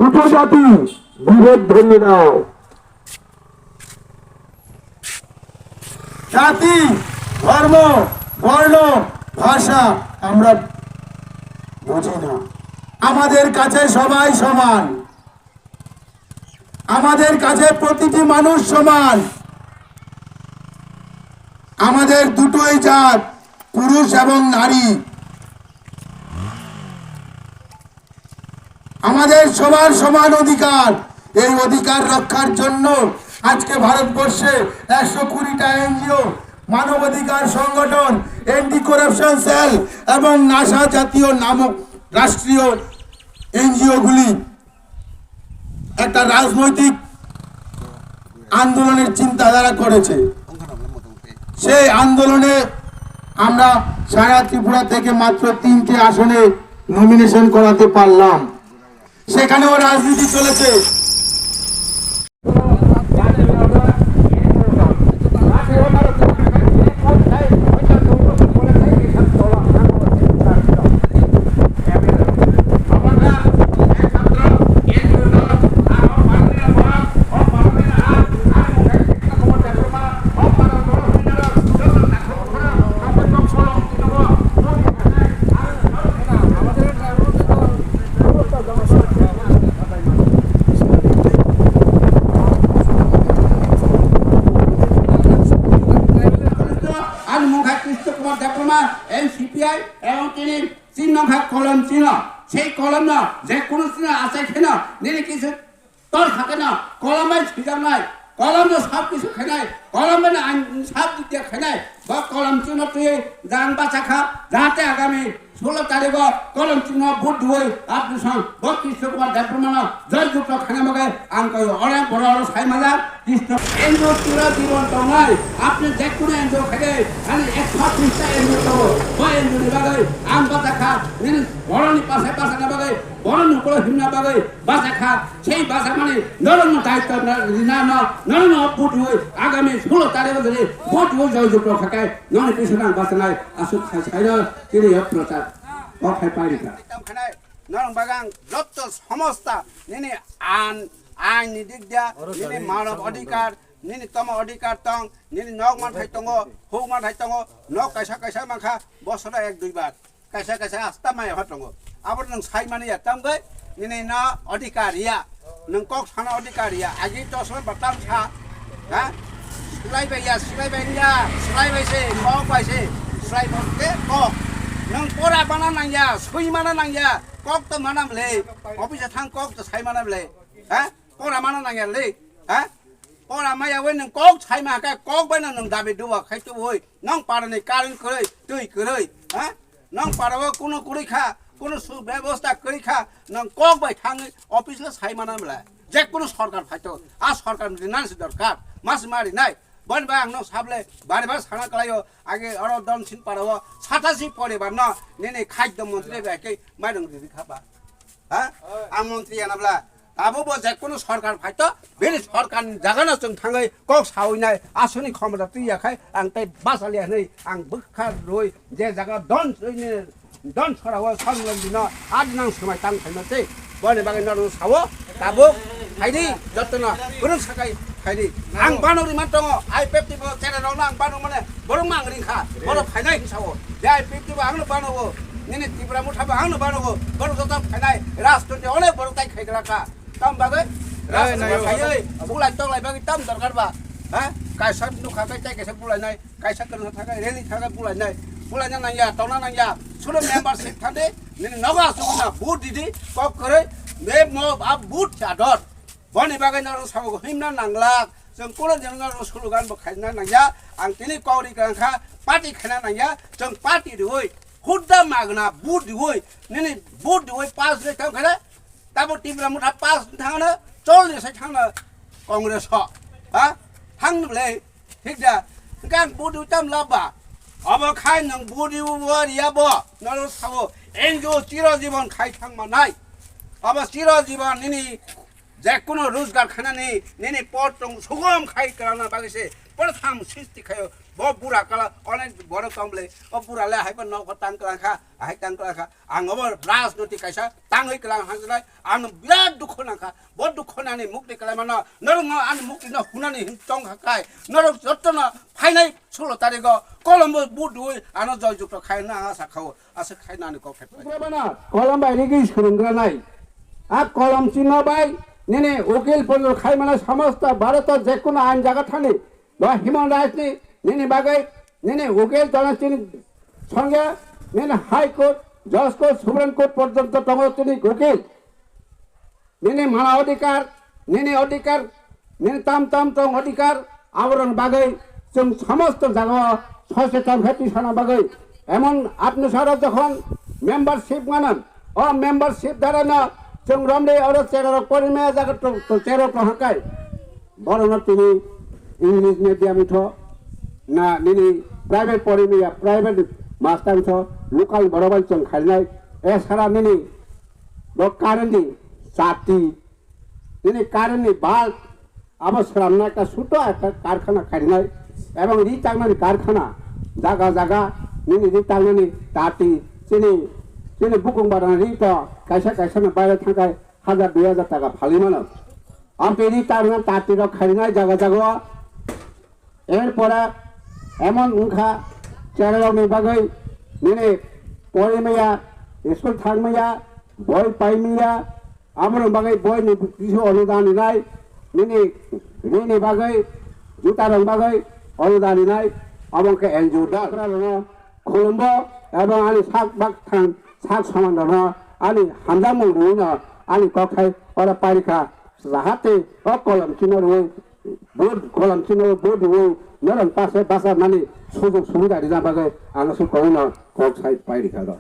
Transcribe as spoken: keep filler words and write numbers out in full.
উপজাতি বিভেদ ধরিয়ে দাও। জাতি, ধর্ম, বর্ণ, ভাষা আমরা বুঝি না। আমাদের কাছে সবাই সমান, আমাদের কাছে প্রতিটি মানুষ সমান। আমাদের দুটোই জাত, পুরুষ এবং নারী। আমাদের সবার সমান অধিকার। এই অধিকার রক্ষার জন্য আজকে ভারতবর্ষে একশো কুড়িটা এনজিও, মানবাধিকার সংগঠন, অ্যান্টি করাপশন সেল এবং নাসা জাতীয় নামক রাষ্ট্রীয় এনজিওগুলি একটা রাজনৈতিক আন্দোলনের চিন্তাধারা করেছে। সেই আন্দোলনে আমরা সারা ত্রিপুরা থেকে মাত্র তিনটে আসনে নমিনেশন করাতে পারলাম। সেখানেও রাজনীতি চলেছে। Ani mung kha Krishna Kumar Debbarma, M C P I, ebong tini chinno kha kolom chinno. Sei kolomno je kono chinno achai kheno nini kisu tor kha kheno kolom bai swijaknai, kolomno sab kisu khainai, kolom bai ang sab dikya khainai. Bo kolom chinno twi jang bacha kha, jahate agami Sulo tarigo kolom chingno vote duoi apni song bo Krishna Kumar Debbarmano joy jukto khana bagwi ang koyo. Ore boro oro sai majak Krishna N G O tira jibon tongnai apni jekkuno N G O khede ani ekso tris ta N G O tongo. Bo N G O ni bagwi ang bachakha nini boroni pasai bachana bagwi boroni ukolo himna bagwi bachakha. Sei bachakmani norokno daitto rina no norokno vote duoi agami sulo tarigo jodi vote duoi joy jukto khakai. Noni pisana ang bachanai aswk khai saino tini yok prochar kok khai pairika. Norong bagang jotto somosta nini an, ain ni dik dia, nini manob adhikar, nini tomo adhikar tong, nini nok manthai tongo, huk manthai tongo, nok kaisa kaisa mankha bosoro ek dui bar, kaisa kaisa asta maya ho tongo. Abo nwng sai mani ya, tamgwi nini no adhikar ya. Nwng kok sana adhikar ya. Agi to soi batam sa. Ha? Slai bai ya, slai bai ya, slai bai se, kok bai se, slai bai ke kok. Nwng pora bana nang ya, sui mana nang ya, kok to mana mle. Office thang kok to sai mana mle. Ha? Pora mana nang ya le. Ha? Pora maya we nwng kok sai ma ka kok bai na nwng dabi duwa khai to boi. Nwng para ni current kwrwi, twi kwrwi. Ha? Nwng parao kuno kwrwi kha, kuno su bebosta kwrwi kha, nwng kok bai thangwi office le sai mana bla. Je kuno sorkar phaito, a sorkar ni nan si dorkar, mas mari nai. Boni bai ang no sable bari bar sana kalaio, age oro Don Singh parao satasi poribar no nini khadyo montri bai ke mairung riri kha ba. Ha? Ang montri ana bla. Abo bo je kuno sorkar phaito, bini sorkar ni jaga no chwng thangwi kok sawi nai, asuni khomra twi ya khai ang tei basa liya hwnwi ang bwkha rwi je jaga Don sini Don sora o samlem dino ad nang swmai tang phaima tei boni bagwi norok sawo tabuk phaidi jottono kwrwng sakai phaidi. Ang bano rima tongo I P F T bo channel rok no ang bano mane borok mang ring kha borok phainai hinsa o je I P F T bo ang no bano o nini Tipra motha bo ang no bano o borok joto phainai rajtoti onek borok tai khai glak kha. Tam bagwi? Rai, rai, rai. Bulai toklai bagwi tam dorkar ba? Ha? Kaisa nukha kai tai kaisa bulainai, kaisa kwrwngsa thakai, rally thakai bulainai. Bulaina nangya, tongna nangya. Suno membership thangdi, nini nogo asukna vote didi, kok kwrwi, ne mo a vote chador. Boni bagwi norok sago himna nanglak. Chwng kuno jeno norok slogan bo khaina nangya. Ang tini kok ri kha, party khaina nangya. Chwng party riwi, hudda magna vote riwi, nini vote riwi pass le thang khaina. Tabo Tipra motha pass thangno, cholni sai thangno Congress ho. Ha? Thangno le, thik da. Hwnkhe ang budi tam laba. Abo khai nwng budi wo riya bo. Nono sabo N G O chiro jibon khai thang manai. Abo chiro jibon nini Jekunu rojgar khanani nini pot tong sugom khai kwlangna bagwi se protham sristi khaio. Bo bura kala onek borok tong bole. O bura le haiba nok tang kwlang kha, hai tang kwlang kha. Ang obo rajniti kaisa tangwi kwlang hanjnai. Ang birat dukhu nangkha. Bo dukhu nani mukti kwlaimano norok no ani mukti no hunani hin tong kha kai. Norok jotto no phainai sulo tarigo Kolombo budui ano joy jukto khai na asa khao. Asa khai nani kok khai. Kolom bai rigi surungranai. A kolom chino bai nini ukil ponjol khai mana samosto Bharat jekunu ain jaga thani. Ba Human Rights ni nini bagwi nini ukil tona chini songya nini High Court, Judge Court, Supreme Court porjonto tongo chini ukil. Nini mana odhikar, nini odhikar, nini tam tam tong odhikar, aboroni bagwi chwng samosto jagao soseton khe tisana bagwi. Emon apni saro jokhon membership manan, o membership darano chwng romri oro cherarok porimaya jaga to, to cherarok rohorkai. Borokno tini English medium tho, na nini private porimaya private master tho, local borok bai chwng khainai. E sara nini bo current ni chati, nini current ni bulb, abo sramna ekta suto ekta karkhana khainai, ebong ri tangnani karkhana, jaga jaga nini ri tangnani tati, chini, chini bukung barani ri to kaisa kaisa no baire thangkai hajar dui hajar taka phalwi mano. Amtwi ri tangna tati rok khainai jaga jaga o. Erpore emon wngkha, cherarokni bagwi nini porimaya, school thangmaya, boi paimaya, aborok bagwi boini kisu onudan rinai, nini rini bagwi, jutarok bagwi onudan rinai, abo wngkha N G O da. Khulumbo, abo ani sak bak thang, sak soman rokno ani hamjakmung rwino ani kokthai oro pairikha, jahate o kolom chino rwi, vote kolom chino vote rwi norok pase basa mani sujog subida rina bagwi ang aswk kokno kok sai pairikha rw.